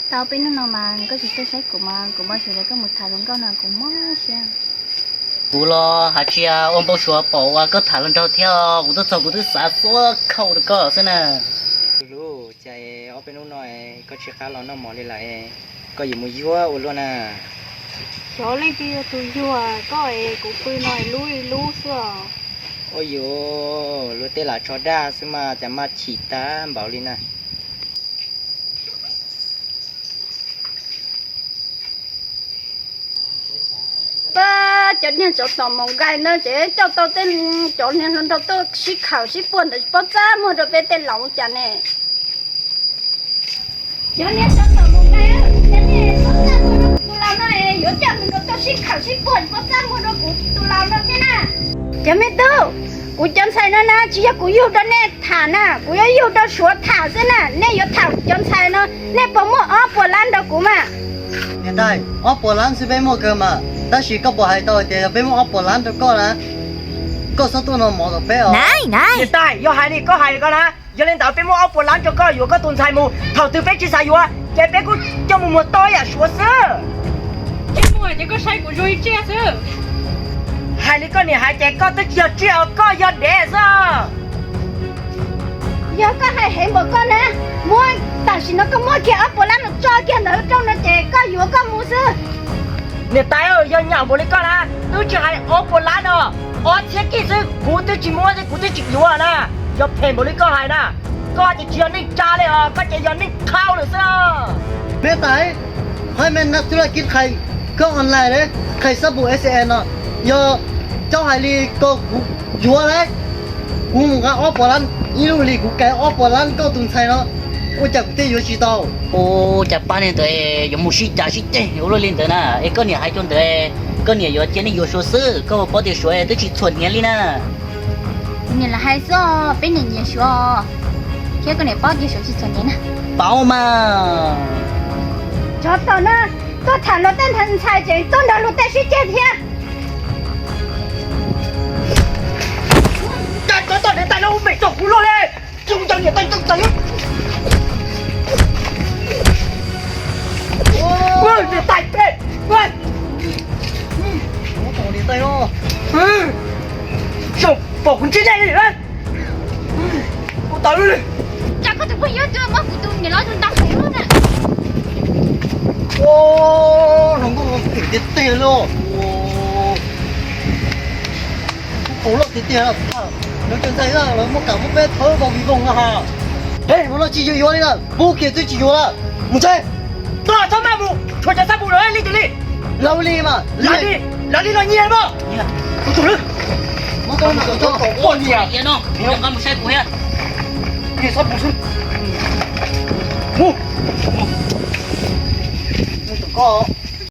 Tau peb hnub no mas koj tsis tuaj saib kuv mas kuv npau suav tias koj mus tham hluas nkauj no kuv mob siab. Kuv los hais tsis ua npau suav pom uas koj tham hluas nraug thiab, kuv tuaj txog kuv twb xav xuab khau rau koj xwb na. Tus hlub, cas ob peb hnub no koj tsis qab los noj mov li lawm, koj yuav mus yuag ua luaj na? Xyov leej twg yog tus yuag koj es kuv pw no lub ib lub xwb os. Ua yuav luag tej lam tsho daj xwb mas cas maj chim tag npaum li na. Pab cov niag tsov tom mus nqaij no ces coj tau tej cov niag hluas nraug tuaj sib khawm sib puag ntawd tsis paub txaj muag rau peb tej laus cas ne. Cov niag tsov tom mus nqaij, cov niag tsis paub txaj muag rau kuv tus laus no es yuav coj mus rau tuaj sib khawm sib puag tsis paub txaj muag rau kuv tus laus no thiab na. Cov me tub, kuv cov ntxhais no na tsis yog kuv yug rau nej tham na, kuv yuav yug rau Suav tham xwb na. Nej yuav tham cov ntxhais no, nej puas muaj ob puas lab rau kuv mas? Niam tais, ob puas lab xwb peb muaj kawg mas, tab sis koj puas hais tau hais tias yog peb muaj ob puas lab rau koj na, koj txhob tuaj noj mov tom peb os. Niam tais, yog hais li koj hais li ko na, yog li ntawd peb muaj ob puas lab rau koj yuav koj tus ntxhais mus, thaum twg peb tsis xav yuav ces peb kuj coj mus muag toj yam Suav xwb. Ces muag ces koj saib kuv zoo li tsiaj xwb. Hais li koj niam hais ces koj twb tsis yog tsiaj os, koj yog dev xwb. Yog koj hais heev npaum koj na, muab, tam sim no koj muab kiag ob puas lab no tso kiag ntawd rau no ces koj yuav koj mus xwb. Niam tais, yog nyaum npaum li koj na, twb tsis hais ob puas lab no, ob txhiab kij xwb kuv twb tsis muab thiab kuv twb tsis yuav na. Yog phem npaum li koj hais na, koj ces tsis yog neej tsa li os, koj ces yog neej qhau lawm xwb. Niam tais, hais me na tu la kij qhais koj online ne, qhais xab pum S N no, yog cov hais li ko kuv yuav lawm. Kuv mus nqa ob puas lab, ib lub li kuv kais ob puas lab koj tus ntxhais no, ua cas kuv thiaj yuav tsis tau? Ua cas pab niag ntawd yuav mus sib cav sib ceg ua luaj li ntawd na? Es koj niam hais rau ntawd, koj niam yuav cia nej yuav Suav xwb, koj puas paub tias Suav twb tsis txhuam hniav li na. Kuv niam lam hais xwb, peb niam nyiam Suav thiab koj niam paub tias Suav tsis txhuam hniav na. Paub mas. Tsov tom no, tuaj tham luag tej ntxhais ces tuaj nrog luag tej sib ceg thiab. Cov tom niam tais no ua phem rau kuv luaj li. Niam tais, niam tais, niam tais no, pom kuv ntsib nej li. Ua tau li. Cas koj tus phooj ywg twb muab kuv tus niam laus tus ntau heev lawm na. Hluas nkauj no phem tiag tiag li. Kuv qau loj tiag tiag, lawv cov ntxhais lawv muaj kam muab peb thawb nkaus vij voog no ha. Hej, ua no tsis yuav yuav li lawm, pub kiag twb tsis yuav lawm. Mus tsev. Koj txhob maj mus, tshuav cov xab pum no li twg li. Laus li mas. Laus li, laus li los nyiag mas. Mus tsev. Mus tsev, mus tsev. Nqa mus saib kuv thiab. Nyiag xab pum xwb. Mus. Mus tsev koj.